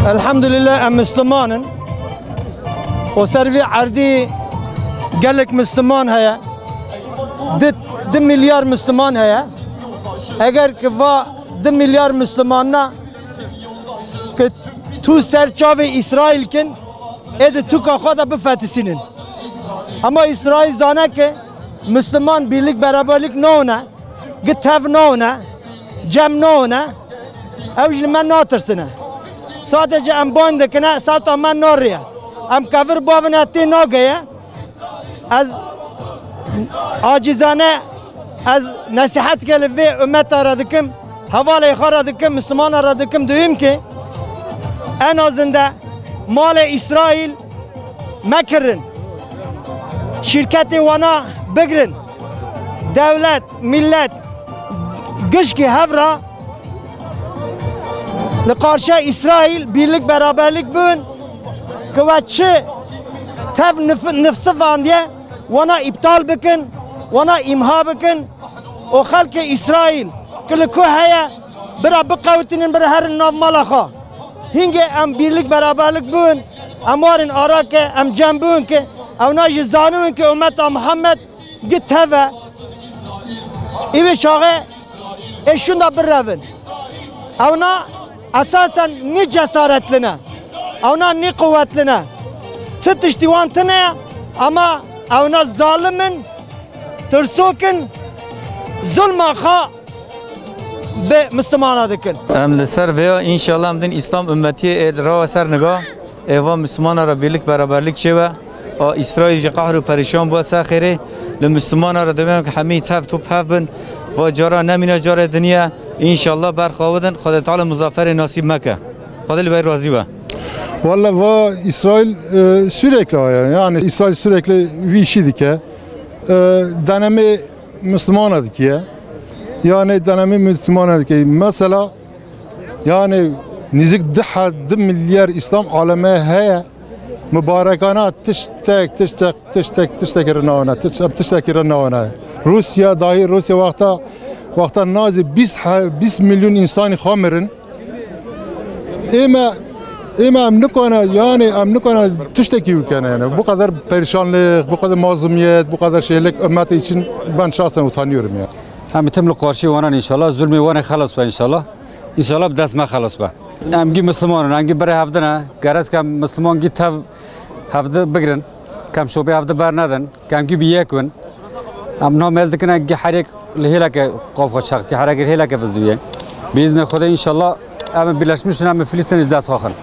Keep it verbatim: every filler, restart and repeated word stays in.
Elhamdülillah, em Müslüman in. Û ser vî erdî gelek Müslüman heye. Du, du milyar Müslüman heye. Eger ki va du milyar Müslümana ki tu ser çavê Îsraîl kin, ê di tuka xwe de bifetisînin. Ama Îsraîl zane ki Müslüman birlik beraberlik naune, gi tev naune, cem naune, ew ji me natirsine. Sadece em ban dikine, sewta me nariye. Em kevir bavine tê nageye. Ez acizane, ez nesihetke li vê ummeta re dikim, hevalê xwe re dikim, Müslümana re dikim, duyum ki en azinde malê Îsraîl mekirin. Şîrketê wana bigrin. Dewlet, millet, gişkî hev re li qarşiya Îsraîl birlik beraberlik bin, ki we çi tev nif-, nifsivandiye, wana îptal bikin, wana îmha bikin û xelkê Îsraîl ki li ku heye, bira biqewitinin, bira herin nav mala xwe. Hingê em birlik beraberlik bin, em warin arake, em cem bin ki ewna jî zanibin ki ummeta Muhammed gi tev e. Î wê çaxê ê şûnda birevin. Ewna esasen nî cesaretli ne. Ewna nî quwetli ne. Ti tiştî wan tine ye, ama ewna zalim in, tirsok in, zulma xwe bi Müslümana dikin. Em li ser vêya, înşallah, em din Îslam ummetiyê ê rawa ser niga. Ê va Müslümana re birlik beraberlik çêbe. A Îsraîl jî qehr û perîşan bû, ser xêrê. Li Müslümana re divêm ki hemî tev top hev bin. Va cara nemîne carê dinye. Înşallah berxawidin. Xwedê Teala muzaferê nasîb meke. Xwedê li we razî be. Valla va Îsraîl, e, sürekli aya. Yani Îsraîl sürekli vî işî dike. E, denemê Müslümana dikiye. Yani denemê Müslümana dikiye. Mesela Yani nêzîk du he-, du milyar Îslam aleme heye. Mibarekana tiştek, tiştek, tiştek, tiştekî re nawana, tiş-, em tiştekî re nawana. Rûsya, dahî Rûsya wexta, wexta nazî bîst he-, bîst milyon însanî xwe mirin. Ême, ême em nikane, yani em nikane tiştekî bikene yani. Bu kadar perişanlık, bu kadar mazlumiyet, bu kadar şeylik ümmeti için ben şahsen utanıyorum ya. Em tim li qarşî wanan înşallah, zulmê wan ê xelas be înşallah. Înşallah bi dest me xelas be. Em gî Misliman in, em gî birê hevdin e. Gerez ke em Misliman gî tev hevdi bigrin. Ke em şopê hevdi bernedin. Ke em gî bi yek bin. Em niha mez dikin, em gî her yek li hêleke qaf xwe çeq dike, her yek li hêleke vizdibiye. Bi îznê Xwedê înşallah em ê birleşmiş in, em ê Filistînê ji dest xwe xin.